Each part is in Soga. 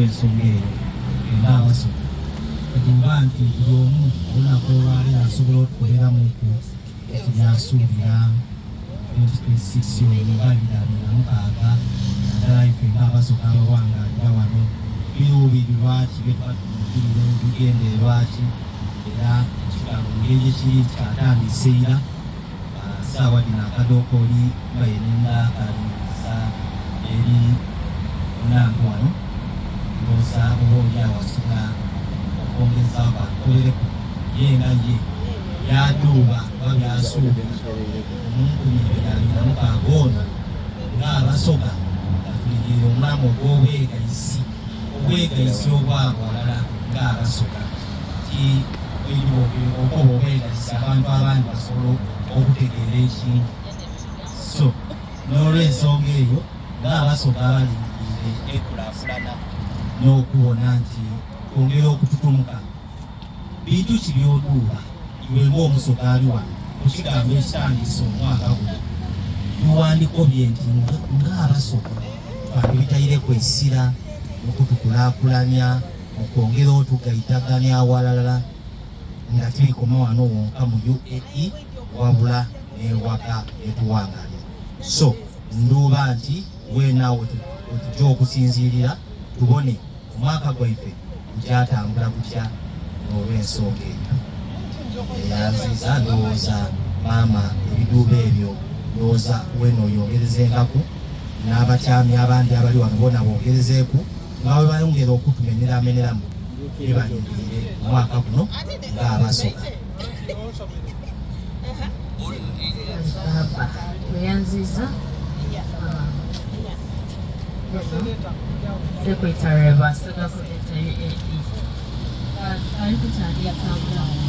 N'olwensonga eyo, ffe ng'Abasoga tutuuba nti buli omu olunaku olwaleero asobola otukoberamuku ki by'asuubira mu 2026 olwo nga 2026 naddala ife ng'Abasoga abawangaalira wano. Biruubirirwa ki bye tuba tulindiriire, bigendererwa ki? Era ekigambo mu ngeri gye kiri nti kyatandiise ira. Saawa dhino akadookooli mbaire nenda kalingiriza eri munange wano, ndowooza oba oli agho asobola okwongezaaku atukobereku ye nga ye by'adhuuba oba by'asuubira mu 2026 ono nga Abasoga nga tulingiriire omulamu ogw'obwegaisi, obwegaisi obwaba ghalala nga Abasoga. Ti okoba obwegaisi abantu abandi basobola okutegeera ekintu. So n'olwensonga eyo ng'Abasoga abalingiriire enkulakulana n'okubona nti twongera okututumuka, bintu ki by'oduuba iwe ng'Omusoga ali wano ku kigambo ekitandise omwaka guno? Biwandikobye nti ng'Abasoga twandibitaireku essira mu kutukulakulanya, mu kwongera otugaitagania aghalala nga tibikoma wano wonka mu UAE wabula n'ewaka yetuwangalira. So ndhuuba nti weena agho wetuja okusinziirira tubone omwaka gwaife gugyatambula gutya n'olwensonga eyo. Neyanziiza ndowooza maama ebidhuubo ebyo ndowooza weena oyongerezengaku n'abatyami abandi abali wano boona bongerezeeku nga bwe bayongera okutumenerameneramu bye balindiriire omwaka guno ng'Abasoga. Baba tweyanziza Secretary Basoga Community UAE ali kutandika obulamu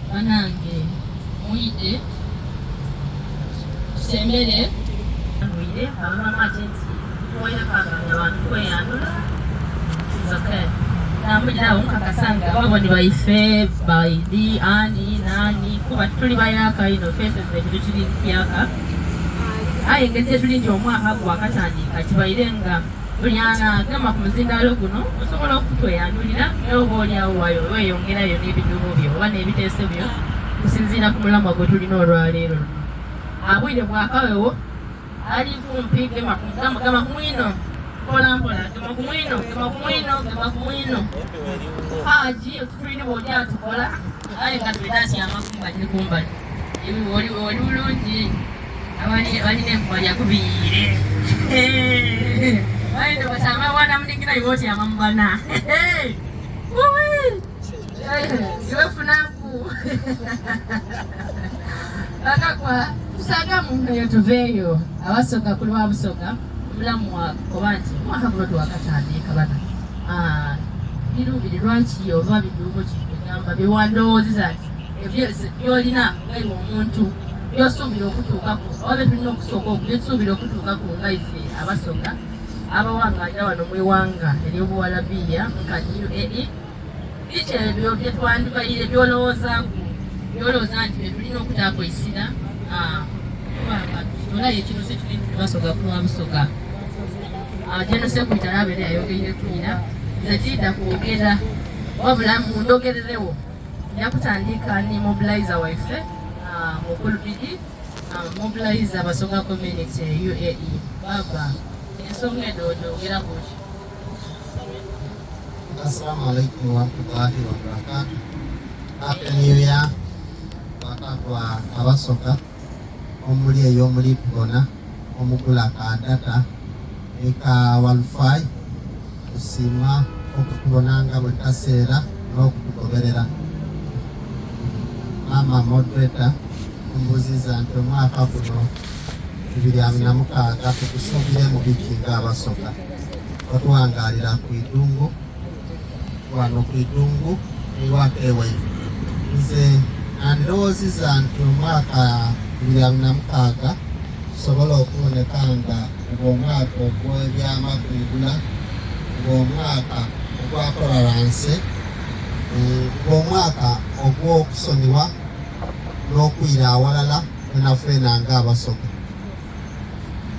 Banange mwidhe tusembere. Mwidhe abamama ate nti tuwaire kaganya bantu kweyandula it's okay. Namulira awo nkakasa nga baboni baife baidhi ani nani kuba tuli bayaka ino faces zaife tukiri mpyaka aye engeri gyetuli nti omwaka gwakatandika kibaire nga Buli anaagema ku muzindaalo guno osobola okutweyandhulira era oba oli agho weeyongerayo n'ebidhuubo byo oba n'ebiteeso byo okusinziira ku mulamwa gwe tulina olwaleero luno. Abwire bwa kawewo ali kumpi gema ku gema ku mwino mpola mpola gema ku mwino gema ku mwino gema ku mwino. Haji otutwine bw'oli atukola aye nga twidha atyama kumbali ni kumbali. Oli bulungi. Balina enkuba yakubiire. Bayinza osanga mwana munigina iwe otyama mu bana. Iwe funaku. Bakakwa tusaga mu mpeyo tuveeyo abasoga kuli wa busoga omulamu wakoba nti omwaka guno twakatandika bana ah, biruubirirwa ki oba biduubo ki egamba byewandowoozeza nti byolina nga iwe omuntu byosuubira okutuukaku oba byetulina okusooka byetusuubira okutuukaku nga ife abasoga abawangalira wano mu iwanga ery'obuwalabiya nkani UAE biki ebyo byetwandibaire byolowoozaku byolowooza nti byetulina okutaaku essira ah, kubanga tolayo ekino sekiri nti basoga kulwa busoga ah, General Secretary abeera yayogeire kwira nze kiida kwogera wabula mundogererewo Nja kutandika ni mobilizer waife uh, mukulu Bidi uh, mobilizer Basoga Community UAE baba ensonga edo odogera kuki? Assalamu alaikum warahmatullahi wabarakatuh. Happy New Year bakagwa abasoga omuli eyo omuli tubona omugula ka data ni ka walufai Tusiima okutubonanga buli kaseera n'okutugoberera. Maama Moderator ombuuziiza nti omwaka guno 2026 tugusuubiremu biki ng'Abasoga? Otuwangaalira ku idungu wano ku idungu ewaka ewaife. Nze nandirowooziza nti omwaka 2026 gusobola okuboneka nga ng'omwaka ogw'ebyamakwigula, ng'omwaka ogwa toleransi, ng'omwaka ogw'okusonyiwa. n'okwira awalala fenafena ng'Abasoga.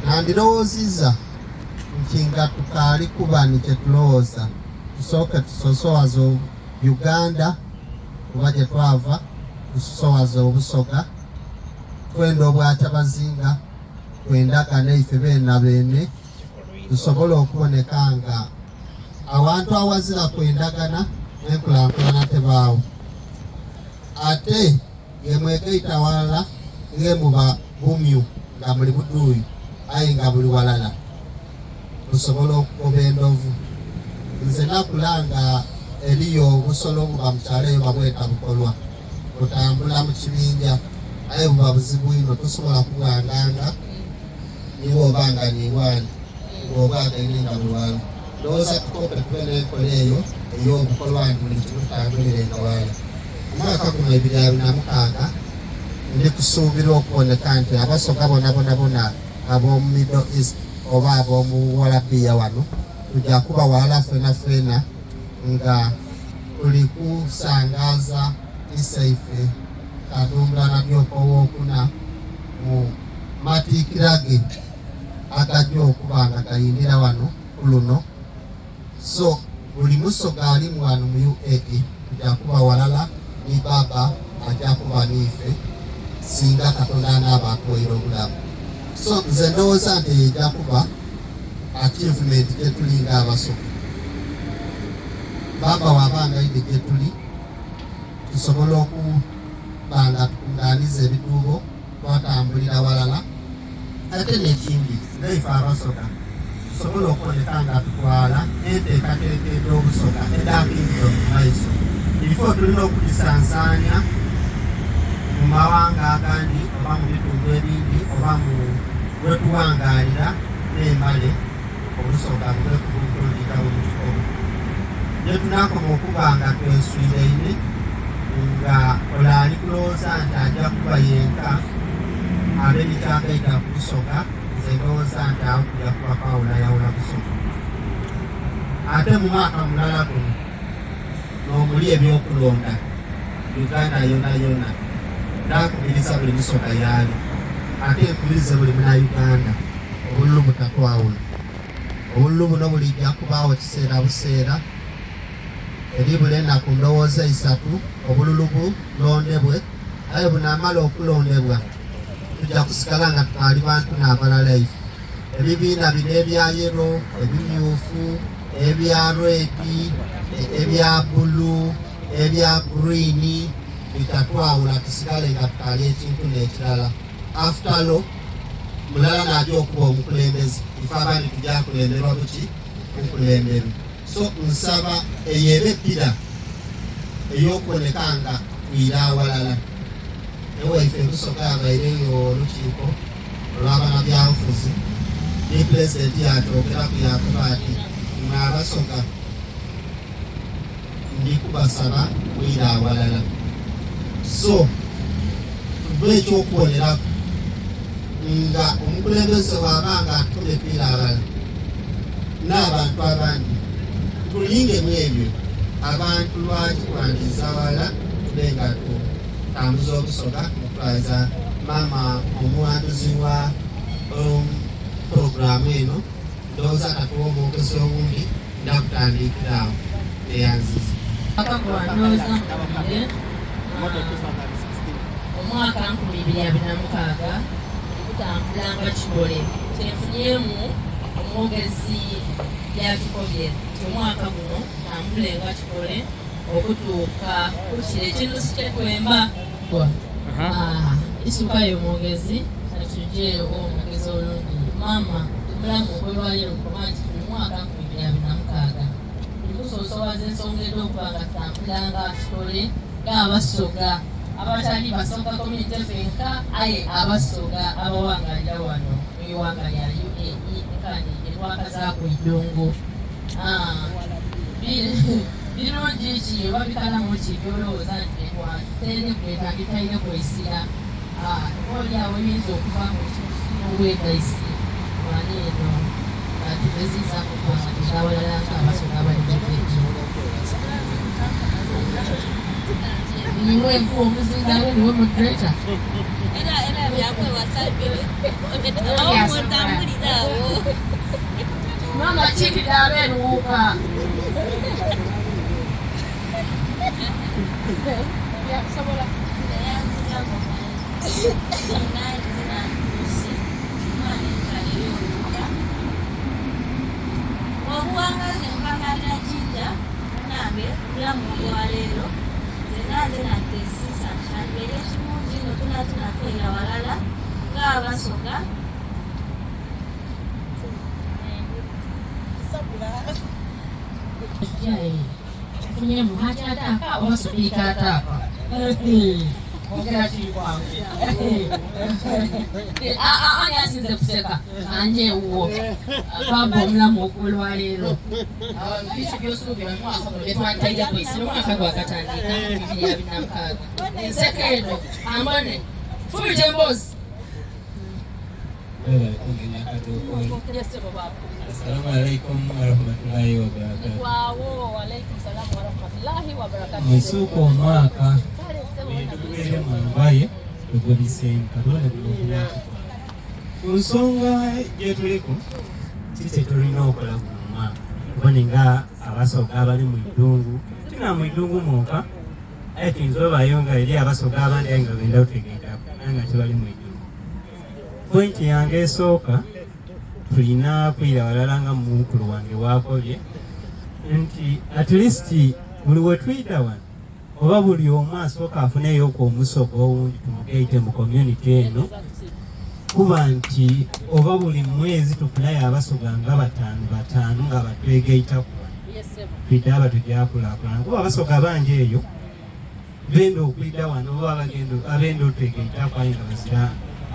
Nandirowoozizza nti nga tukaali kuba ni kye tulowooza, tusooke tusosowaze Uganda kuba gye twava, tusosowaze Obusoga, twenda Obwakyabazinga, twendagane ife beena beene, tusobole okuboneka nga awantu awazira kwendagana n'enkulankulana tebaawo. Ate ngemwegaita walala ngemuba bumyu nga muli buduuyu aye nga buli walala musobola okugoba endhovu. Nze nakula nga eriyo obusolo obuba mu kyalo eyo babweta bukolwa. Butambula mu kibinja aye buba buzibu inho tosobola kubwanganga ni bwoba nga ni bwani ng'obwagaine nga buli walala. Ndowooza tukope tube n'enkola eyo ey'obukolwa nti buli kimu tutambulirenga ghalala. Omwaka guno 2026 ndi kusuubira okuboneka nti Abasoga bonabonabona ab'omu Middle East oba ab'omu Buwalabiya wano tuja kuba ghalala fenafena nga tuli kusangaaza Iseife Katumba Nadiope owokuna mu matiikira ge agaja okuba nga gayindira wano ku luno. So buli Musoga alimu wano mu UAE tuja kuba walala ni baba aja kuba niife singa Katonda anaaba atuwaire obulamu. So nze ndowooza nti eyo eja kuba achievement gyetuli nga Abasoga. Baba waba nga aidhe gyetuli tusobola okuba nga tukunganiza ebiduubo twatambulira walala. Ate n'ekindi, ngaife Abasoga tusobola okuboneka nga tutwala enteekateeka edh'Obusoga edha Kingdom mu maiso. Ifo tulina okudhisansaania mu mawanga agandi oba mu bitundu ebindi oba mu wetuwangaalira memale Obusoga bube ku buntundiika bwe mu kikomo. Ye tunaakoma okuba nga tweswiraine nga ole ali kulowooza nti aja kuba yenka abe ni ky'agaita ku Busoga, nze ndowooza nti agho kuja kuba kwawulayawula Busoga. Ate mu mwaka mulala guno n'omuli eby'okulonda Uganda yonayona. Ndakubiriza buli Musoga yaali, ate nkubirize buli Munauganda obululu butatwawula. Obululu buno bulija kubaagho kiseera buseera, eribula enaku ndowooza isatu obululu bulondebwe, aye bunaamala okulondebwa tuja kusigala nga tukaali bantu n'abalala ife. Ebibiina bino ebya yelo, ebimyufu, ebya redi, ebya bulu, ebya gurini bitatwawula tusigale nga tukaali ekintu n'ekirala. After all, mulala n'aja okuba omukulembeze, ife abandi tuja kulemberwa buki? Bukulemberwe. So nsaba eyo ebe pira ey'okuboneka nga twira awalala. Ewaife e Busoga ghabaireyo olukiiko olw'abanabyabufuzi ni Pulezidenti yaakyogeraku yaakoba ati, Imwe Abasoga ndi kubasaba mwire awalala. So tube eky'okuboneraku nga omukulembeze bw'aba nga atukobye twire aghalala n'abantu abandi, tulinge mu ebyo. Abantu lwaki twandiiza ghalala tube nga tutambuza Obusoga okutwaliza maama omuwanduzi wa pulogulaamu eno. Ndowooza katuwe omwogezi owundi ndakutandiikira awo. Neyanziza. Ndowooza omwaka 2026 gutambula nga kikole kyenfunyemu omwogezi byatukobye nti omwaka guno tambule nga kikole okutuuka ku kire ekintu si kyetwemba. Isukayo omwogezi atuje omwogezi olundi maama mulamu okwelwaliro kuba nti tuli mwaka 2026 tulikusoosowaza ensonga edh'okuba nga tutambula nga kikole ng'Abasoga abatali Basoga community fenka aye Abasoga abawangalira wano mu ighanga lya UAE nkani erwakazaaku eidongo. Birungi ki oba bikalamu ki by'olowooza nti byetwanditaireku eisira oba oli agho ebiyinza okuvaamu ekintu obwegaisi wano eno nga tugeziizaaku okuba nga tuza aghalala ng'Abasoga abali mu UAE? Niwe nkuwa omuzindaalo niwe moderator. Era era byakwewasa awo mwotambulira awo. Maama kiikirira abeeruwuuka. Obuwangazi nkakalira Jinja munange obulamu obwaleero nzenna nze nantesisa kyandibaire kirungi ino tunatuna twera walala ng'abasoga. Tufunyemu heart attack oba sipiika attack. Ongera kiri kwangu. Ani asinze kuseka? Anje ewuwo. Baba omulamu olwaleero. Biki by'osuubira mu mwaka guno bye twantaireku isi omwaka gwakatandika 2026. Enseko eno ambone. Fumita emboozi. Webale kungenya akadookoli. Assalamu alaikum warahmatullahi wabarakatuh. Mwisuuka omwaka tugubeere mwambaye tugubiseemu katonda guno omwaka gwange. Ku nsonga gye tuliku ki kye tulina okola guno omwaka kubone nga abasoga abali mu iddungu tina mu iddungu mwokka aye tuyinza obayo nga eri abasoga abandi aye nga benda otegeerako naye nga tebali mu iddungu. Pointi yange esooka tulina kwira walala nga mukulu wange wakobye nti at least buli wetwida wano oba buli omu asooka afuneyo ku omusoga owundi tumugaite mu community eno kuba nti oba buli mwezi tufunayo abasoga nga bataano bataano nga batwegaita ku wano twidde aba tujakulakulana kuba abasoga bangi eyo benda okwida wano oba abagenda abenda otwegaitako aye nga bazira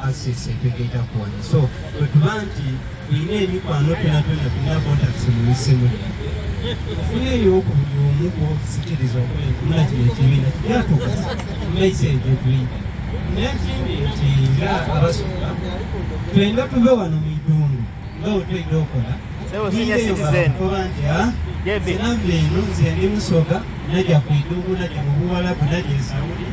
access etwegaitako wano so bwetuba nti tulina emikwano twena twena tulina contacts mu isimu lyaffe tufuneyo ku buli omu kwosikiriza okumuna kino ekibiina kijatugasa mumaiso egyo tuyita nekindi nti nga abasoga twenda tuve wano mu iddungu nga wetwenda okola Sebo senior citizen. kuba nti ah, JB. sinava eno nze ndi musoga najja ku iddungu najja mu buwalabu najja e saudi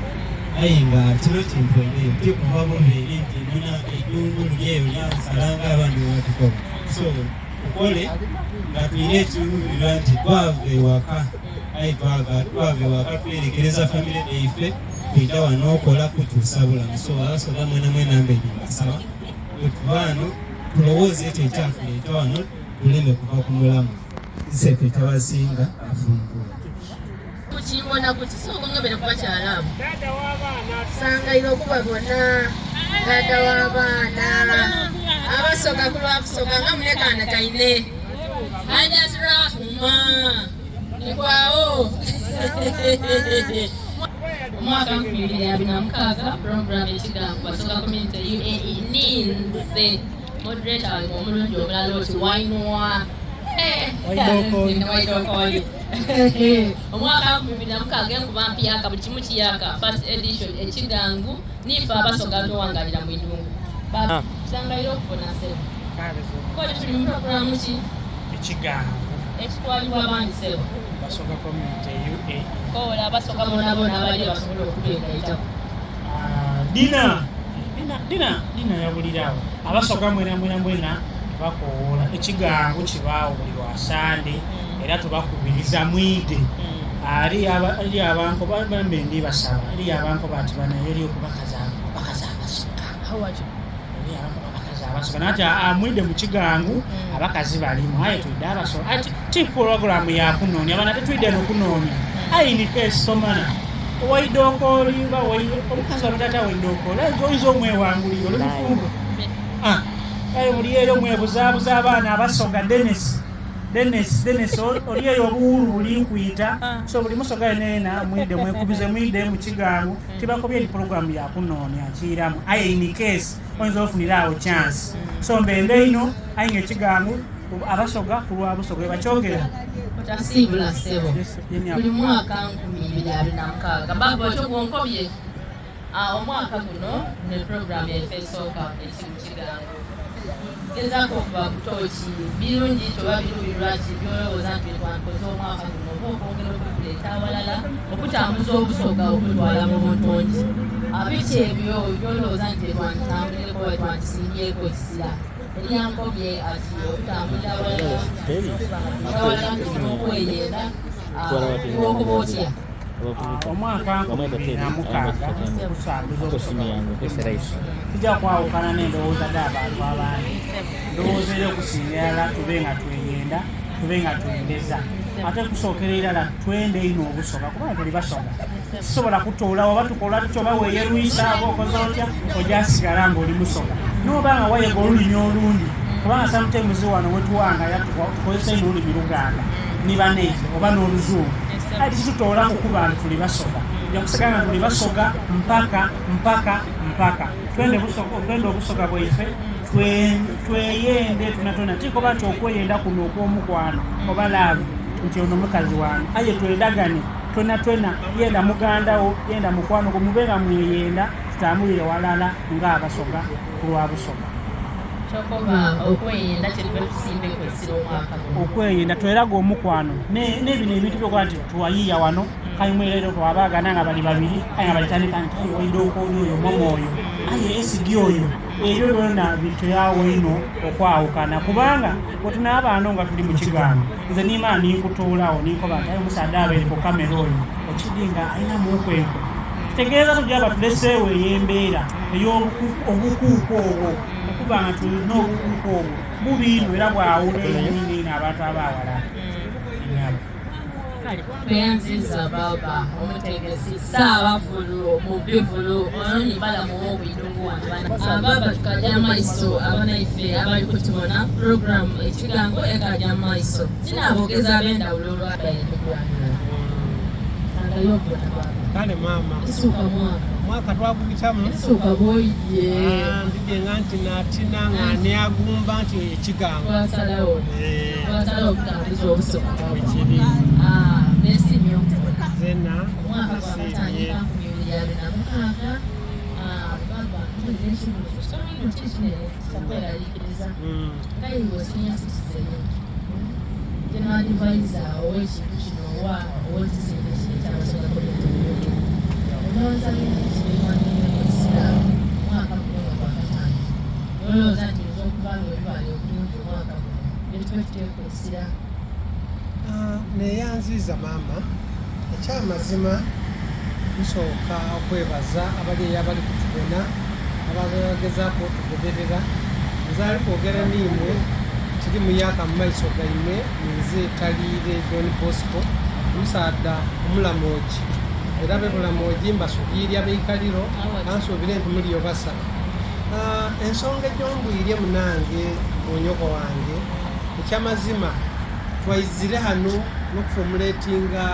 aye nga kino kimpwereyo tikuva bubeeri nti muna eddungu luli eyo lyansalanga abandi webatukola so tukole nga tulina ekiruubirirwa nti twava ewaka aye twava twava ewaka twerekereza famire yaife twidda wano okola kukyusa bulamu so abasoga mwena mwena mbeeri mbasaba bwetuva wano tulowooze ekyo ekyatuleeta wano tuleme kuva ku mulamu nsefe tabasinga afumbula Kukimbona kuti sooka ongobere kubakyala abo. Sangaire okubabona taata w'abaana abasoga ku lwabusoga nga munekaana taine Hajat Rahuma nikwawo omwaka 2026 program ekigambo Basoga Community UAE ninze moderator wange omulungi omulala oti wainwa Waidokoli. Omwaka 2026 enkuba mpyaka buli kimu kiyaka first edition ekigangu nife abasoga tuwangalira mu idungu sangaire okubona sebo koli tuli mu programu ki Ekigango ekitwalibwa abandi sebo Basoga Community UAE. kola abasoga bonabona abali basobola okutwegaitako. Ah, Dina Dina Dina Dina yabulirawo abasoga mwena mwena mwena tubakowoola ekigango kibaawo buli lwa Sande era tubakubiriza mwide ali aba- eri abanko bambe ndi basaba eri abanko bati banaye eri okubakaza abakazi abasoga eri abanko abakazi abasoga nati amwide mu kigangu abakazi balimu aye twidde abasoga ati ti programu yakunoonya bana tetwidde nokunoonya aye in case tomana waidokoli ba omukazi wano tata waidokoli oyinza omwewangulira oli mufumbo. Ah, aye muli eyo mwebuzaabuza abaana abasoga Dennis Dennis Dennis oli eyo obuwulu buli nkwita so buli musoga yena yena mwidde mwekubize mwidde mu kigango tibakobye eri programu yakunoonya nkiiramu aye in case oyinza ofunira awo chance so mbende ino aye nga ekigango abasoga ku lwa busoga webakyogera. Otasiibula ssebo. Yes, yeni Buli mwaka 2026 baba otyo gwonkobye. Ah, omwaka guno ne program yaife esooka eki mu kigango. Gezaako okuba ku tooki. Birungi ki oba biruubirirwa ki by'olowooza nti bye twandikoze omwaka guno oba okwongera okubikuleeta awalala okutambuza Obusoga okutwala mu buntungi? Biki ebyo by'olowooza nti bye twanditambulireko oba bye twandisimbyeko essira? Eryankobye ati okutambulira awalala awalala tusobola okweyenda iwe okoba otya? Omwaka 2006 okutambuza Obusoga tujja kwawukana n'endowooza dh'abantu abandi. Ndowooza era okusinga irala tube nga tweyenda, tube nga twendeza, ate kusookera irala twende inho Obusoga kubanga tuli Basoga. Tisobola kutoolawo oba tukola tutya oba weeyerwisa oba okoze otya ojasigala ng'oli Musoga n'oba nga wayega olulimi olundi kubanga sometimes wano wetuwangaya tukozesa inho olulimi Luganda ni banaife oba n'Oluzungu aye tikitutoolaku kuba nti tuli Basoga. Tuja kusigala nga tuli Basoga mpaka mpaka mpaka. Twende twende Obusoga bwaife tweyende tonatona. Tikoba nti okweyenda kuno okw'omukwano oba laavu nti ono mukazi wange, aye twendagane twenatwena. Yenda muganda wo, yenda mukwano gwo, mube nga mweyenda, tutambulire walala ng'Abasoga ku lwa Busoga. Kyokoba okweyenda kyetuve tusimbeku essira omwaka guno. Okweyenda tweraga omukwano n'ebino ebintu byokuba nti twayiiya wano kale mweraire twabaagana nga bali babiri aye nga balitandika nti aye waidooka oli oyo momo oyo aye esidi oyo ebyo byona bituyaawo inho okwawukana kubanga bwetunaaba ano nga tuli mu kigango nze nimala ninkutoolagho ninkoba nti aye omusaadha abaire ku kamera oyo okidi nga alinamuuku enkwe kitegeeza tujaba tuleseewo ey'embeera ey'obukuuku obwo okuba nga tulina obukuuku obwo bubi inho era bwawula einho inho abantu abawala. Tweyanziza baba omutegesi Ssaabavulu mu bivulu ono ni balamu w'obwidungu wano bana baba tukajja maiso abanaife abali kutubona program ekigango ekajja maiso tinabogeza ab'endawulo olwabaire tukuwanula sangayo okubona baba. Kale maama. Isuka mwaka. Mwaka twagubitamu. Isuka boye. Ah, ndidde nga nti natina nga neagumba nti ekigango. Twasalawo. Eh. Twasalawo okutambuza obusoka baba. Bwekiri. Ah, nesimye okubona. Zena. Omwaka gwakatandika 2026. Ah, baba mpulira ekibuuzo kitono ino kiri kinene kikweraliikiriza. Nga iwe senior citizen. General advisor ow'ekintu kino owa ow'ekisinde kino ekyabasoga community building. Olowooza bintu ki bye mwandireeko essira omwaka guno nga gwakatandika? Olowooza nti oyinza okuba nga ebibala obulungi omwaka guno bye tuba tuteeka essira? Ah, neyanziiza maama. Ekyamazima nsooka okwebaza abali eyo abali kutubona abagezaaku otugoberera. Nze ali kwogera n'imwe tiri muyaaka mu maiso gaimwe ninze Taliire Don Bosco omusaadha Omulamogi era abe Bulamogi mbasubiire ab'eikaliro kansuubire nti muliyo basa. Ensonga egyombwirye munange munyoko wange ekyamazima twaizire hano n'okufomuletinga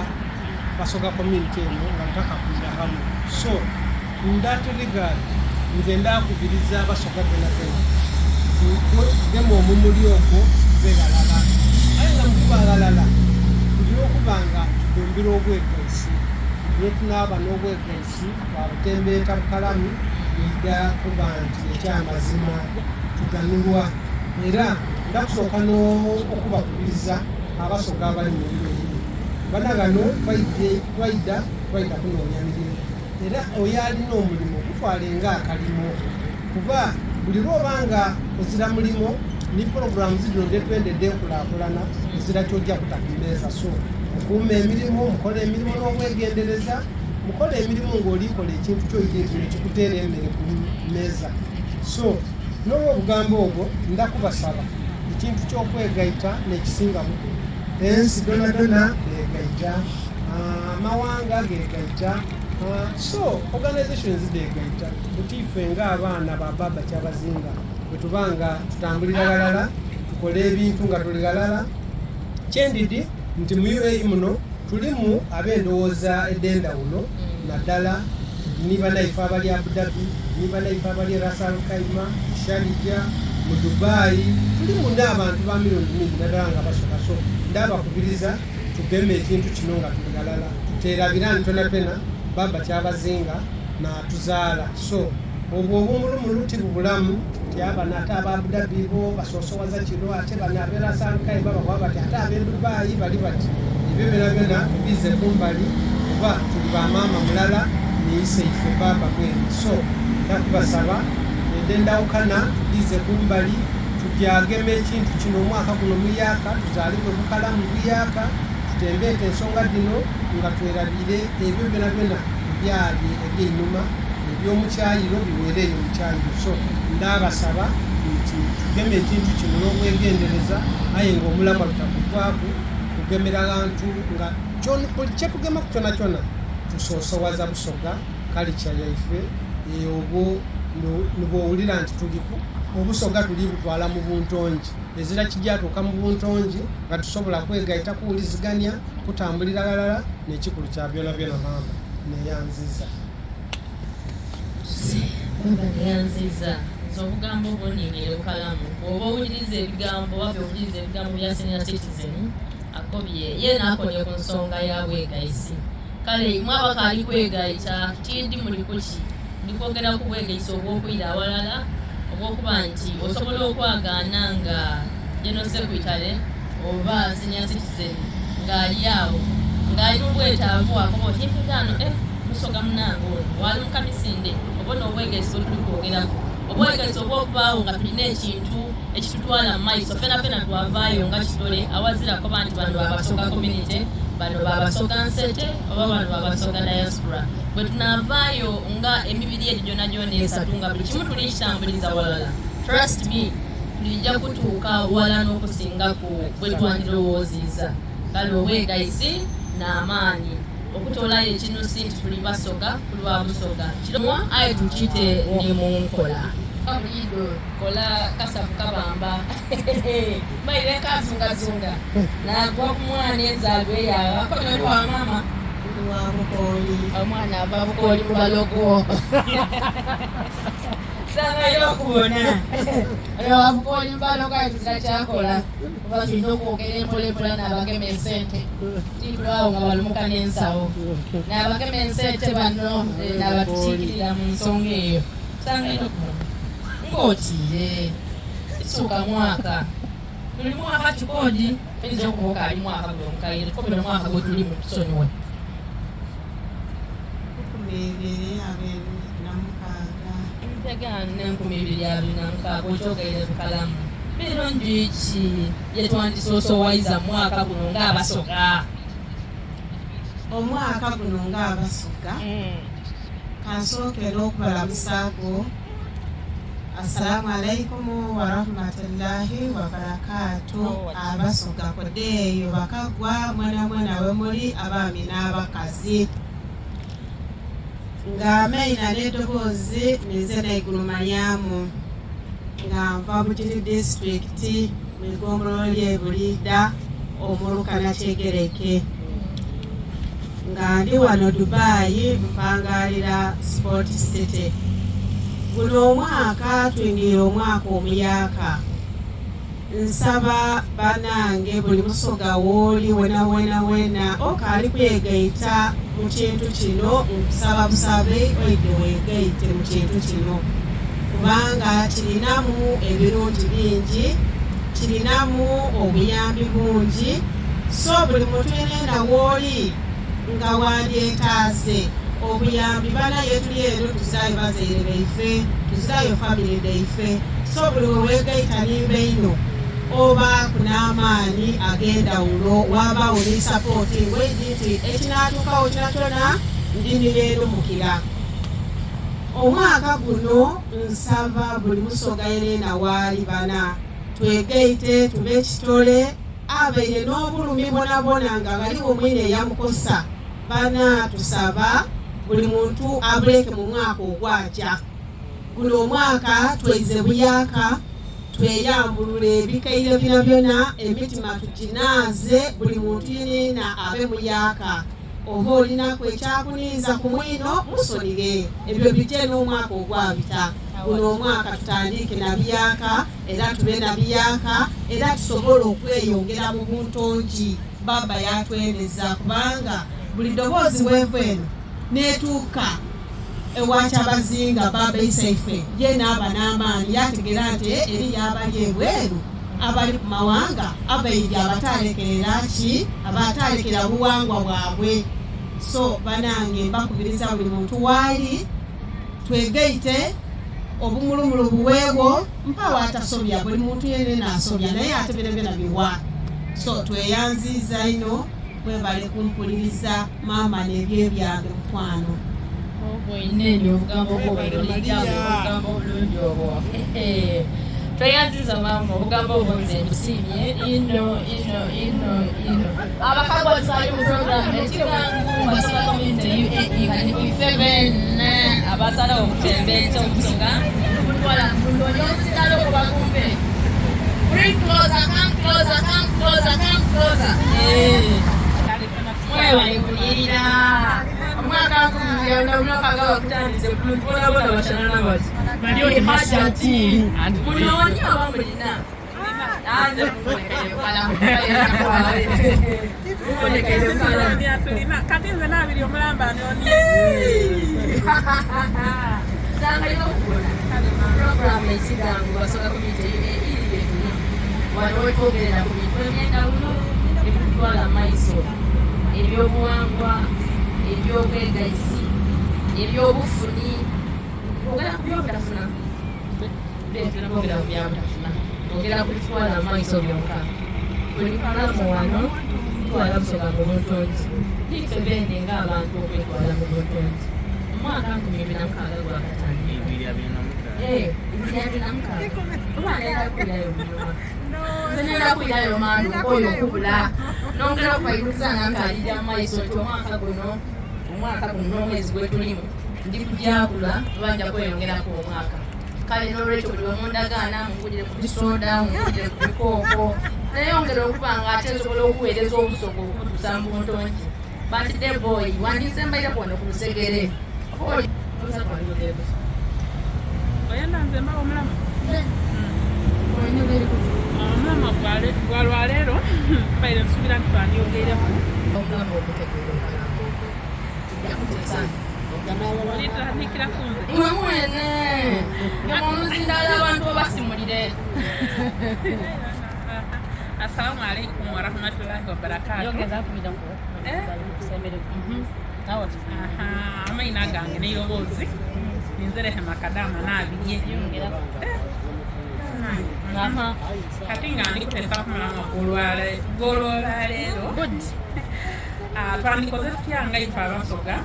Basoga community eno nga tutakakwira hamu so in that regard nze ndakubiriza Abasoga benabena tugeme omumuli ogwo tube ghalala aye nga mukuba ghalala tulina okuba nga tudumbira obwegaisi lwetunaaba n'obwegaisi twabutembeeta bukalamu twidha kuba nti ekyamazima tuganulwa era ndakusooka n'okubakubiriza Abasoga abali mu UAE bana ghano twaidha twaidha kunoonia mirimo era oyo alina omulimo gutwale nga akalimo kuba buli lwoba nga ozira mulimo ni pulogulaamu dhino dhetwenda edh'enkulakulana ozira ky'oja kuta ku meeza. So mukuume emirimo, mukole emirimo n'obwegendereza, mukole emirimo ng'oli kola ekintu kyoidhi nti nekikuteera emere ku meeza. So n'olwobugambo obwo ndha kubasaba ekintu ky'okwegaita n'ekisinga bukulu. Ensi dhonadhona dhegaita, amawanga gegaita, so organizations dhegaita. Buti ife nga abaana ba Baba Kyabazinga bwetuba nga tutambulira ghalala, tukola ebintu nga tuli ghalala, kyendidhi nti mu UAE muno tulimu ab'endowooza edh'endhawulo naddala ni banaife abali Abu Dhabi, ni banaife abali e Ras Al Khaimah, e Sharjah, mu Dubai, tulimu n'abantu ba mirundi mingi naddala nga Basoga. So ndabakubiriza tugeme ekintu kino nga tuli ghalala, tuteerabira nti twenatwena Baba Kyabazinga naatuzaala. So. Obwo obumulumulu tibubulamu nti abano ate aba Abu Dhabi bo basosowaza kino ate bano ab'e Ras Al Khaimah bakoba bati ate ab'e Dubai bali bati. Ebyo byonabyona tubiize kumbali kuba tuli ba maama mulala ni iseife baaba mwene. So nda kubasaba edho endhawukana tudhiize kumbali tugyageme ekintu kino omwaka guno muyaaka tuzaalibwe bukalamu buyaaka tutembeete ensonga dhino nga twerabiire ebyo byonabyona ebyali eby'einhuma. Eby'omu kyayiro biweere eyo mu kyayiro. So ndabasaba nti tugeme ekintu kino n'obwegendereza aye nga omulamwa tutakuvaaku kugemera ghantu nga buli kyetugemaku kyonakyona tusosowaza Busoga kalica yaife obwo nibwowulira nti tuliku Obusoga tuli butwala mu buntongi ezira kijatuuka mu buntongi nga tusobola kwegaita kuwulizigania kutambulira ghalala n'ekikulu kya byonabyona maama neyanziza. Baba neyanziza nze obugambo buniinire bukalamu oba owuliriza ebigambo oba byowuliriza ebigambo bya senior citizen akobye ye naakonye ku nsonga ya bwegaisi kale imwe abakaali kwegaita tindi muli kuki ndi kwogera ku bwegaisi obw'okwira awalala obw'okuba nti osobola okwagaana nga general secretary oba senior citizen ng'ali awo ng'ali mu bwetaavu akoba oti empegaano eh musoga munange ono wali mukamisinde obona obwegaisi bwe tuli kwogeraku obwegaisi obw'okubaawo nga tulina ekintu ekitutwala mu maiso fena fena twavaayo nga kitole awazira kuba nti bano babasoga community bano babasoga nsete oba bano babasoga diaspora bwe tunaavaayo nga emibiri egyo gyona gyona esatu nga buli kimu tuli kitambuliza walala trust me tulijja kutuuka wala n'okusingaku bwe twandirowooziza kale obwegaisi n'amaanyi okutoolayo ekinusi nti tuli basoga ku lwa busoga kiromwa aye tukite ni mu nkola buliido kola kasavu kabamba maire kazungazunga nagwa ku mwana enzaalwa eyaaba akola wa mama wa Bukooli. Omwana ava Bukooli mu balogo. Sangayo okubona. Oyo wa Bukooli mu balogo ayitira kyakola. Kuba tulina okwogera empola empola n'abagema esente. Titulwawo nga balumuka n'ensawo. N'abagema esente bano n'abatukiikirira mu nsonga eyo. Sangayo okubona. Ng'otiire. Kisuuka mwaka. Tuli mwaka kikodi. Oyinza okuba okaali mwaka guno omukaire. Tukobera omwaka gwe tulimu tusonyiwe. 2026. Emitegaano n'e2026 okyogeire bukalamu. Birungi ki bye twandisoosowayiza mu mwaka guno ng'abasoga? Omwaka guno ng'abasoga kansookera okubalamusaako assalamu alaikum warahmatullahi wabarakatu. Abasoga kodeeyo bakagwa mwena mwena we muli abaami n'abakazi ng'amaina n'eddoboozi ninze Naigulu Mariamu nga nva Bugiri disitulikiti mu igombolola ly'e Buliida omuluka Nakyegereke nga ndi wano Dubai mpangalira Sport City. Guno omwaka twingiire omwaka omuyaka. Nsaba banange buli musoga wooli wena wena wena okaali kwegaita mu kintu kino nkusaba busabe oide wegaite mu kintu kino kubanga kirinamu ebirungi bingi, kirinamu obuyambi bungi. So buli muntu yenena wooli nga wandyetaaze obuyambi banaye tuli eno tuzirayo bazaire baife, tuzirayo famire dhaife. So buli we wegaita nimba ino oba n'amaanyi ag'endawulo wabaawo ni sapooti ngweidi nti ekinaatuukawo kyonakyona ndi nibeerumukira. Omwaka guno nsaba buli musoga yenena waali bana twegaite tube kitole abaire n'obulumi bwonabwona nga ghaligho mwine eyamukosa bana tusaba buli muntu abuleke mu mwaka ogwaja. Guno omwaka tweize buyaka tweyambulula ebikaire byona byona emitima tuginaaze buli muntu yenena abe muyaka oba olinaku ekyakuniiza ku mwino musonighe ebyo bije n'omwaka ogwabita. Guno omwaka tutandike na biyaka era tube na biyaka era tusobole okweyongera mu buntongi baba yatwendeza kubanga buli ddoboozi weevu eno neetuuka Ewa Kyabazinga Bbaaba Isaife yeena aba n'amaani yaategeera nti eriyo abali ebweru abali ku mawanga abaidhi abataalekera ki abataalekera buwangwa bwabwe. So banange mbakubiriza buli muntu waali twegaite obumulumulu buweegho mpaawo atasobya buli muntu yenayena asobya naye ate byonabyona biwa. So tweyanziiza inho. Mwebale kumpuliriza maama nebyo ebyange mukwano. Obwine obugambo obugambo obulungi obwo. Tweyanziza maama obugambo obwo nze mbusiimye ino ino ino ino. Abakagwa tusali mu program ekigangu Basoga Community UAE nga ni ife beene abasalawo okutembeeta obusoga okutwala mu bulungi omusigalo ogubagumbe. Bring closer, come closer, come closer, come closer. Mwebale kulirira. Omwaka gumuyanda omwaka gaba kutandise bulungi bona bona bashanana bati. Bali oti masakulu. Munoonye oba mulina. Nanze mubonekere bukalamu. Mubonekere bukalamu. Kati nze nabiri omulamba anoni. Sangalira okubona. Program ekigango Basoga Community UAE gyetuli. Wano wetwogerera ku bintu eby'endawulo ebitutwala mu maiso, ebyobuwangwa, ebyobwegaisi, ebyobufuni. Twogera ku byobutafuna. Twogera ku byabutafuna. Twogera ku bitutwala mu maiso byonka. Tuli kalamu wano tutwala Busoga mu buntongi. Niffe beene ng'abantu okwetwala mu buntongi. Omwaka 2006 gwakatandika. 2026. Oba ngenda kwirayo munyuma. Nze ngenda kwirayo mangu oyo okubula. Nongera okubayirukiza nga nkalirira mu maiso nti omwaka guno omwaka guno n'omwezi gwe tulimu ndi kujakula oba nja kweyongerako omwaka. Kale n'olwekyo buli omundagaana mungulire ku bisoda, mungulire ku bikooko. Neyongera okuba nga ate nsobola okuweereza obusoga okubutuusa mu buntongi. Birthday boy wandisembaireko wano ku lusegere. Oyenda nze mbawo omulamu omulamu gwa lwaleero mbaire nsuubira nti twandyogeireko Omulamu ogutegeera omulamu ogwo. Tujja kuteesa. Olitandikira ku nze Mwe mwene nga mumuzindaalo abantu obasimulire. Assalamu alaikum warahmatullahi wabarakatuh. Aha, amaina gange n'eiroboozi ninze Rehema Kadama nabirye. Kati nga ndi kuteesa ku mulamwa gw'olwaleero twandikoze tutya nga ife Abasoga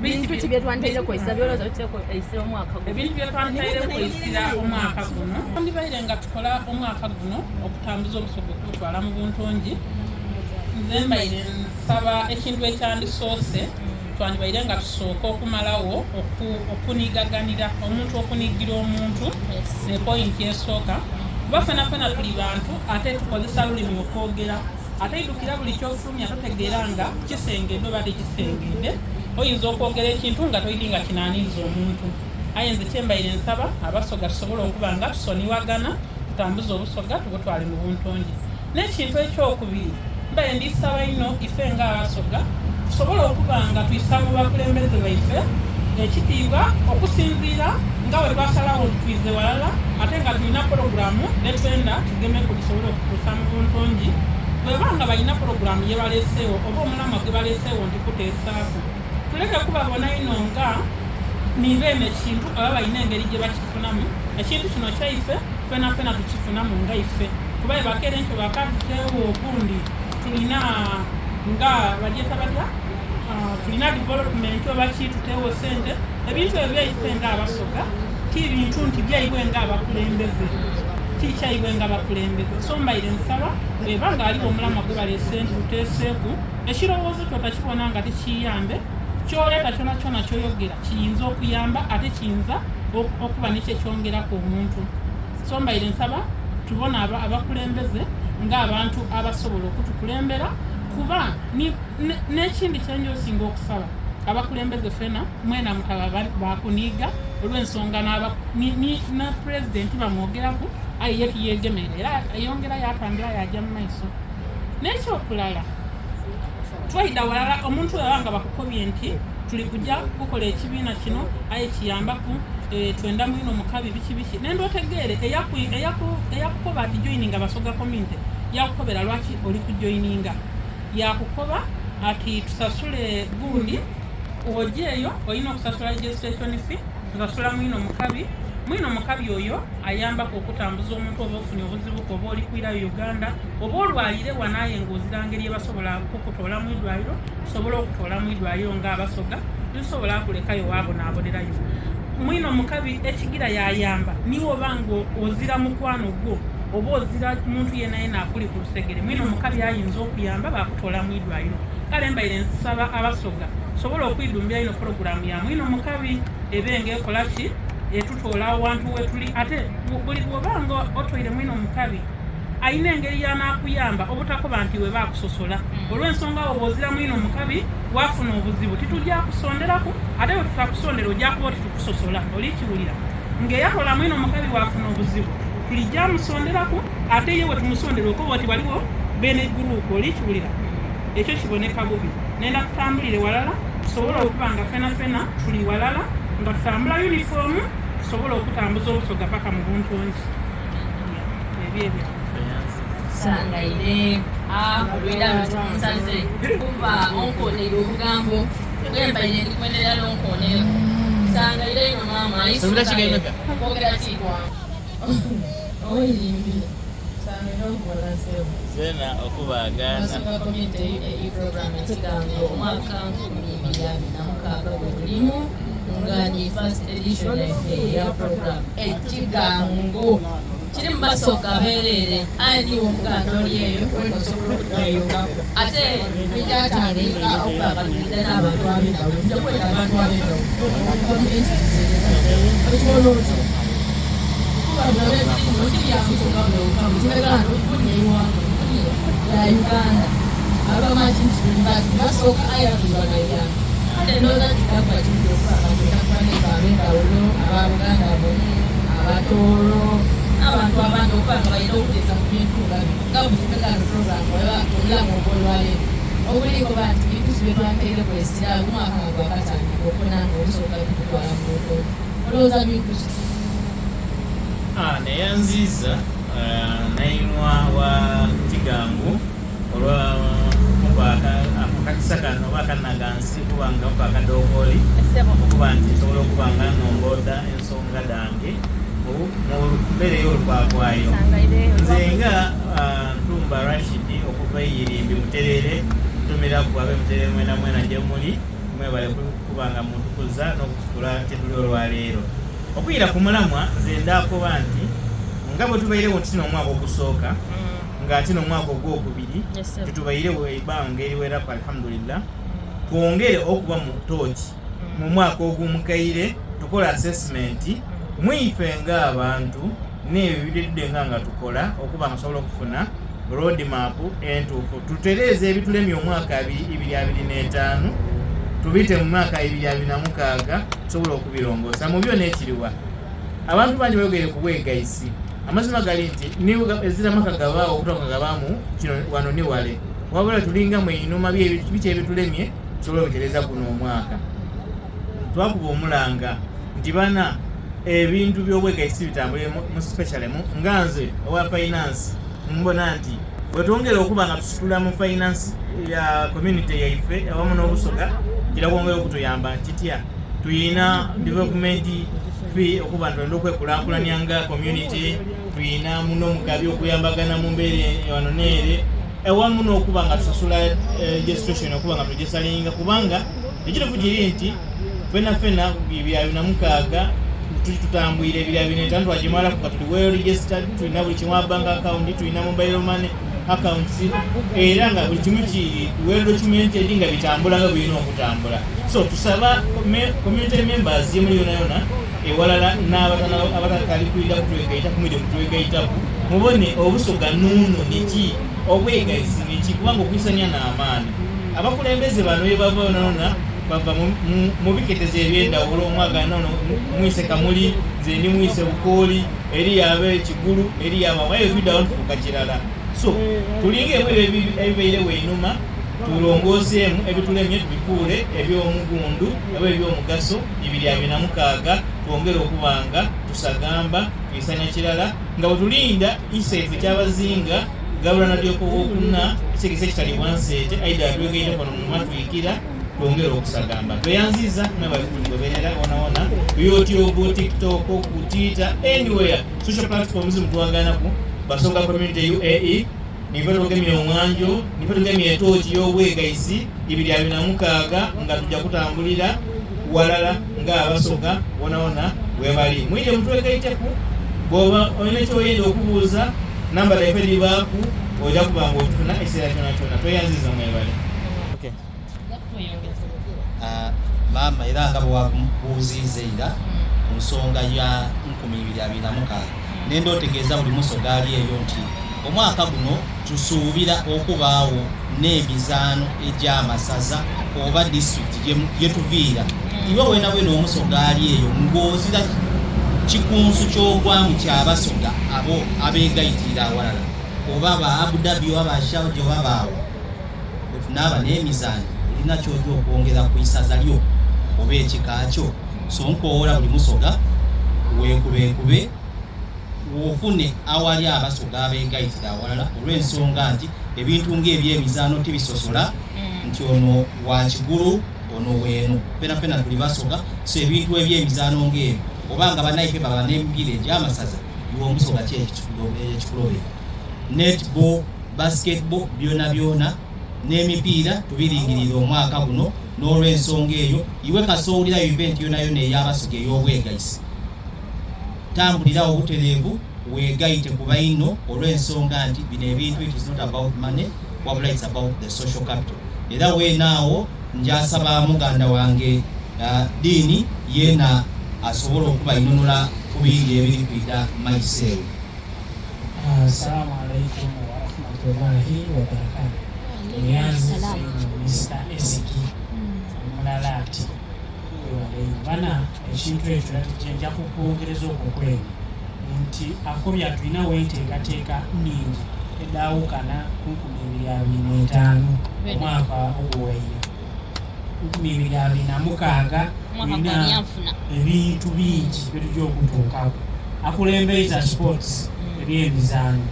Bintu ki bye twanditaire kwesira by'olowooza bituteekwa omwaka guno? Ebintu bye twanditaire kwesira omwaka guno twandibaire nga tukola omwaka guno okutambuza Obusoga okubutwala mu buntongi. Nze mbaire nsaba ekintu ekyandisoose twandibaire nga tusooka okumalawo okunigaganira omuntu okunigira omuntu ne pointi esooka kuba fena fena tuli bantu ate tukozesa lulimi okwogera ate idukira buli kyofulumya totegeera nga kisengedde oba tekisengedde oyinza okwogera ekintu nga toidi nga kinaniiza omuntu aye nze kyembaire nsaba Abasoga tusobole okuba nga tusoniwagana tutambuze Obusoga tubutwale mu buntongi. N'ekintu ekyokubiri mbaire ndisaba inho ife nga Abasoga tusobole okuba nga twisa mu bakulembeze baife ekitiibwa okusinziira nga bwe twasalagho nti twize ghalala ate nga tulina pologulaamu dhetwenda tugemeku tusobole okutuusa mu buntongi. Bweba nga balina pologulaamu ye baleeseegho oba omulamwa gwe baleeseegho nti kuteesaaku, tuleke kubabona inho nga ni beene kintu oba balina engeri gye bakifunamu. Ekintu kino kyaife fenafena tukifunamu nga ife kuba bwebakeera enkyo bakatuteegho ogundi tulina nga balyeta batya tulina development oba ki tuteegho sente ebintu ebyo byaife nga Abasoga ti bintu nti byaibwe nga abakulembeze ti kyaibwe nga abakulembeze. So mbaire nsaba bweba nga aligho omulamwa gwe baleese nti tuteeseeku ekirowoozo kyo otakibona nga tikiyambe kyoleeta kyonakyona kyoyogera kiyinza okuyamba ate kiyinza okuba nekyekyongeraku omuntu. So mbaire nsaba tubona abakulembeze ng'abantu abasobola okutukulembera kuba n'ekindi kyenja osinga okusaba abakulembeze fena mwena mutaba bakuniiga olw'ensonga na pulezidenti bamwogeraku aye ye tiyegemera era ayongera yatambula yaja mu maiso. N'ekyokulala twaida walala omuntu weba nga bakukobye nti. Tuli kuja kukola ekibiina kino aye kiyambaku eh, twenda mwino mukabi biki biki nenda otegeere eyakukoba ati joininga Basoga community yakukobera lwaki oli kujoininga yakukoba ati tusasule gundi ojeeyo olina okusasula registration fee tusasula mwino mukabi mwino mukabi oyo ayambaku okutambuza omuntu oba ofunye obuzibu oba oli kwirayo Uganda oba olwalire wanaye ng'ozira ngeri ebasobola kukutoola mu idwaliro tusobola okutoola mu idwaliro nga Abasoga tusobola kulekayo wabonaabonerayo mwino mukabi ekigira yayamba niwe oba nga ozira mukwano gwo oba ozira muntu yena yena akuli ku lusegere mwino mukabi ayinza okuyamba bakutoola mu idwaliro kale mbaire nsaba Abasoga sobola okwidumbira ino puroguramu ya mwino mukabi ebe nga ekola ki etutoola awantu wetuli ate buli bwoba nga otoire mwino mukabi alina engeri yanakuyamba obutakoba nti we bakusosola hmm. olw'ensonga awo bwozira mwino mukabi wafuna obuzibu titujja kusonderaku ate bwe tutakusondera ojja kuba oti tukusosola olikiwulira ng'eyakola mwino mukabi wafuna obuzibu tulijja musonderaku ate ye we tumusondera okoba oti waliwo bene gurupu olikiwulira hmm. ekyo kiboneka bubi nenda tutambulire walala tusobole okuba nga fena fena tuli walala nga tutambula yunifoomu tusobole okutambuza obusoga paka mu buntungi Sangaire olwera lwetukunsaze kuba onkonera obugambo bwembaire ndikwenera nonkonereko sangaire ino maama kwogera kikwangu oyirimbire zena okubaagaana Basoga community program ekigambo omwaka 2026 gwe tulimu nga ni first edition eya program ekigango kiri mu Basoga abeereere aye niwe omuganda oli eyo wena osobola okutweyungako ate bijatandika okuba nga tulina n'abantu ab'endawulo tujja kweta abantu ab'endawulo community okibona otyo kuba bino byetulimo tibyakusoga byonka mutumegano kuli eiwanga kuli ya Uganda abamanyi nti tuli Basoga aye tuli Bannayuganda kale ndowooza kijja kuba kirungi okuba nga tweta ku bannaife ab'endawulo aba Buganda bumu Abatooro n'abantu abandi okuba nga balina okuteesa ku bintu nga bino nga bwe program oba omulamu ogw'olwaleero oguliko ba nti bintu ki bye twanteire kwesira omwaka nga gwakatandika okubona nga obusobola tukutwala mu butonde olowooza bintu ki? Ah, neyanziiza ah, nainwa wa Kigangu olwa kumpa akakisa kano oba akanagansi kuba nga mpa akadookoli okuba nti nsobola okuba nga nongoda ensonga dange mu mbeera ey'olukwakwayo nze nga ah, Ntumba Rashid okuva eyirimbi Muterere ntumira ku abe Muterere mwena mwena gye muli mwebale kuba nga mutukuza n'okutukula kyetuli olwaleero okuyira ku mulamwa nze ndakoba nti nga bwe tubairewo nti kino omwaka ogusooka nga ate n'omwaka ogwokubiri tetubairewo ebbanga eriweraku alhamdulillah twongere okuba mu tooki mu mwaka ogumukaire tukole assessment mwife ng'abantu n'ebyo ebitudde nga nga tukola okuba nga tusobola okufuna road map entuufu tutereeze ebitulemye omwaka 2025 tubiyite mu mwaka 2026 tusobola okubirongoosa mu byo n'ekiriwa abantu bangi bayogere ku bwegaisi amazima gali nti ezira maka gabaawo okutoka gabaamu kino wano ni wale wabula tulinga mweinuma biki ebitulemye tusobola obitereza guno omwaka twakuba omulanga nti bana ebintu by'obwegaisi bitambule mu specially nga nze owa finance mbona nti bwetwongera okuba nga tusitula mu finance ya community yaife awamu n'obusoga kira kwongera okutuyamba kitya tuyina development fee okuba nti twenda okwekulankulanya nga community tuyina muno mugabi okuyambagana mu mbeera wano neere ewamu n'okuba nga tusasula eh, registration okuba nga tugisalinga kubanga ekituufu kiri nti fena fena bya bina mukaaga tuli tutambwire ebya bina etaano twagimalaku nga tuli well registered tulina buli kimu bank account tulina mobile money accounts era nga buli kimu kiri well documented nga bitambula nga bulina okutambula so tusaba community members yemuli yona yona ewalala n'abatakali kwida kutwegaita kumwide kutwegaitaku mubone obusoga nuuno niki obwegaisi niki kubanga okwisanya n'amaani abakulembeze bano bebava yonayona bava mu biketezo ebyendawulo omwagana ono mwise kamuli nze ndi mwise bukooli eri yaba ekigulu eri yaba wayo twiddawo tufuuka kirala so tulinga emu ebyo ebibairewo einuma. Tulongooseemu ebitulemye tubifuule eby'omugundu oba eby'omugaso. 2026 twongere okuba nga tusagamba, twisania kirala nga bwe tulinda Iseife Kyabazinga Gabula Nadiope Owokuna, ekitegeeza ekitalibwa nseete, aidhe atwegaiteku wano mu Matwikira twongere okusagamba. Tweyanziiza mwebale kutugoberera wonawona ku YouTube, TikTok, ku Twitter, anywhere social platforms mutwaganaku Basoga Community UAE. Nife tugemye omwanjo, nife tugemye etooki y'obwegaisi 2026 nga tuja kutambulira walala nga Abasoga wonawona webali. Mwije mutwegaiteku, bwoba olina kyoyenda okubuuza namba dhaife dhibaaku oja kuba nga otufuna ekiseera kyonakyona. Tweyanziza mwebale. Okay. Maama era nga bwewabuuziiza eira ku nsonga ya 2026, nenda otegeeza buli Musoga ali eyo nti omwaka guno tusuubira okubaagho n'emizaano egy'amasaza oba disitulikiti gye tuviira. Iwe weenaweena Omusoga ali eyo ng'ozira kikunsu ky'ogwamu kya Basoga abo abeegaitiire awalala oba ba Abu Dhabi oba ba Sharjah oba baawa, bwe tunaaba n'emizaano olina ky'oja okwongera ku isaza lyo oba ekika kyo. So nkowoola buli Musoga weekubeekube wofune awali Abasoga abeegaitira awalala olw'ensonga nti ebintu ng'ebyemizaano tibisosola nti ono wa Kigulu ono weeno, fenafena tuli Basoga. So ebintu ebyemizaano ng'ebyo oba nga banaife baba n'emipiira egy'amasaza, iwe Omusoga ki ekikulobera? Netball, basketball byonabyona n'emipiira tubiringiriire omwaka guno. N'olw'ensonga eyo iwe kasita owulira event yonayona ey'Abasoga ey'obwegaisi, tambulirawo butereevu weegaite ku baino olw'ensonga nti bino ebintu it is not about money wabula it's about the social capital. Era weena awo njasaba muganda wange Diini yeena asobole okubainonula ku bindi ebiri kwidha maiso eyo. Assalamu alaikum warahmatullahi wabarakatuh. Neyanziza inho Mister Esiki omulala ati webale inho bana ekintu ekyo era nja kukwongereza okwo kwene nti akobya tulinawo enteekateeka nningi edhaawukana ku 2025 omwaka oguwaire 2026 tulina ebintu bingi byetujja okutuukaku. Akulembeiza sports ebyemizaano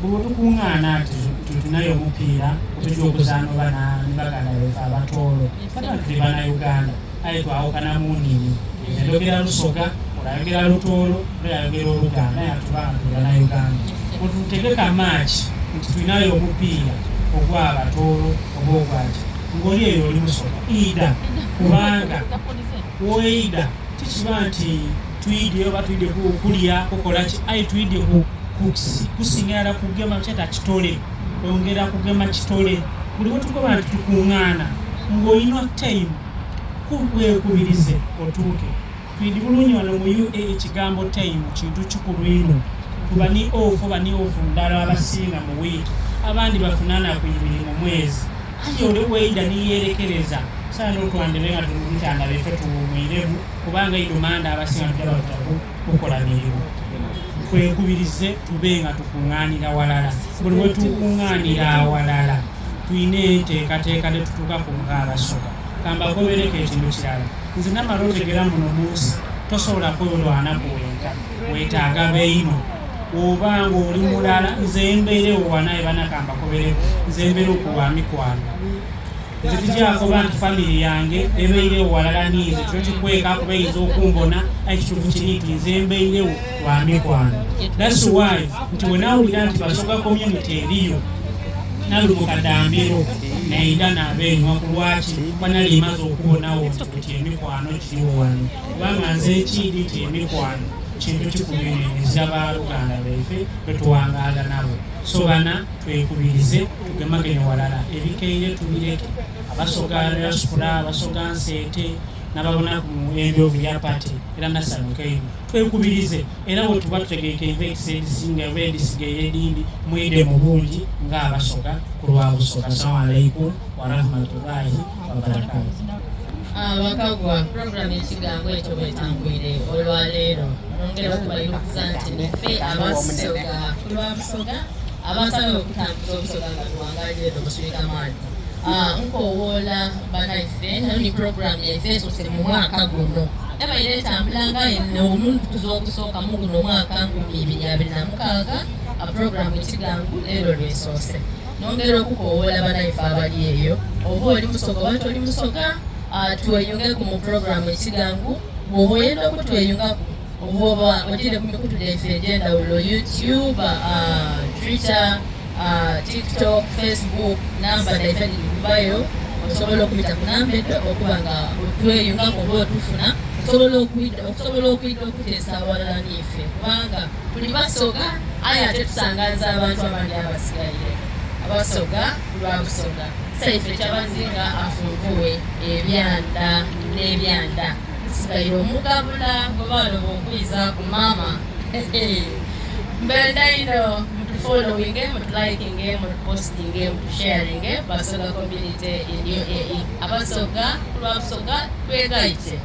buli wetukungaana nti tulinayo omupiira gwetujja okuzaana oba ni baganda baife abatoolo bata tuli banauganda aye twawukana mu nnimi. Nze ndhogera Lusoga, ole ayogera Lutoolo, ole ayogera Oluganda aye tuba nga tuli banauganda. Bwetutegeka match nti tulinayo omupiira ogw'abatoolo oba ogwaki ng'oli eyo oli Musoga idha kubanga woidha tikiba nti twidye oba twidye kulya kukola ki aye twidye kusinga irala kugema kyeta kitole kwongera kugema kitole. Buli wetukoba nti tukungaana ng'olina time weekubirize otuuke. Twidhi bulungi wano mu UAE ekigambo time kintu kikulu inho. Tuba ni off oba ni off ndala abasinga mu wiiki, abandi bafuna naku ibiri mu mwezi. Aye ole bweidha ni yeerekereza, saana otwandebe nga tuli mu bitanda byaife tuwuumwiremu kubanga idho mande abasinga tuja batuta kukola mirimo. Twekubirize tube nga tukungaanira walala. Buli wetukungaanira awalala tulina enteekateeka dhetutuukaku nga Abasoga. Kambakobereku ekintu kirala, nze namala otegera muno munsi tosobola kwerwanaku wenka, wetaaga baino. Bwoba nga oli mulala, nze mbairegho wano aye bana kambakobereku, nze mbairegho ku lwa mikwano. Nze tijakoba nti famire yange ebairegho walala ninze, kiro kikweka kuba eyinza okumbona, aye ekituufu kiri nti nze mbairegho lwa mikwano. That's why nti wenawulira nti Basoga community eriyo, nalumuka dambiro naidha nabenywa ku lwaki kuba nali maze okubonawo nti buti emikwano giriwo wano, kubanga nze nkiidhi nti emikwano kintu kikulu inho ezira baluganda baife betuwangaala nabo. So bana twekubirize tugemagane walala, ebikaire tubireke. Abasoga diaspora, Abasoga nseete nababona ku end of year party era nasanuka inho. Twekubirize era bwetuba tutegeike events edhisinga oba edhisigaire edhindi mwidhe mu bungi nga Abasoga ku lwa Busoga. Assalamu alaikum warahmatullahi wabarakatuh. Abakagwa program ekigambo ekyo bwetambwire olwaleero nongera okubayirukiza nti nife Abasoga ku lwa Busoga abasaba okutambuza Obusoga nga tuwangalire eno Buswika Maani. Ah, nkowoola banaife eno ni program yaife esose mu mwaka guno ebaire etambula nga eno omuntu ogusooka mu guno omwaka 2026. A program Ekigangu leero lwesoose. Nongera okukowoola banaife abali eyo, oba oli Musoga oba toli Musoga, ah, tweyungeku mu program Ekigangu. Bw'oba oyenda okutweyungaku, oba ogire ku mikutu gyaife egy'endawulo, YouTube, Twitter, TikTok, Facebook, namba dhaife dhiri kubayo. Osobola okubita ku namba edho okuba nga otweyungaku oba otufuna, okusobola okwida okuteesa awalala niife, kubanga tuli Basoga aye ate tusangaza abantu abandi abasigaire. Abasoga lwa Busoga, saife Kyabazinga afunvuwe ebyanda n'ebyanda. Nsigaire omugabula gwe baloba okwizaaku maama. Mbenda ino mutufollowinge, mutulikinge, mutupostinge, mutusharinge. Basoga community in UAE, Abasoga lwa Busoga, twegaite.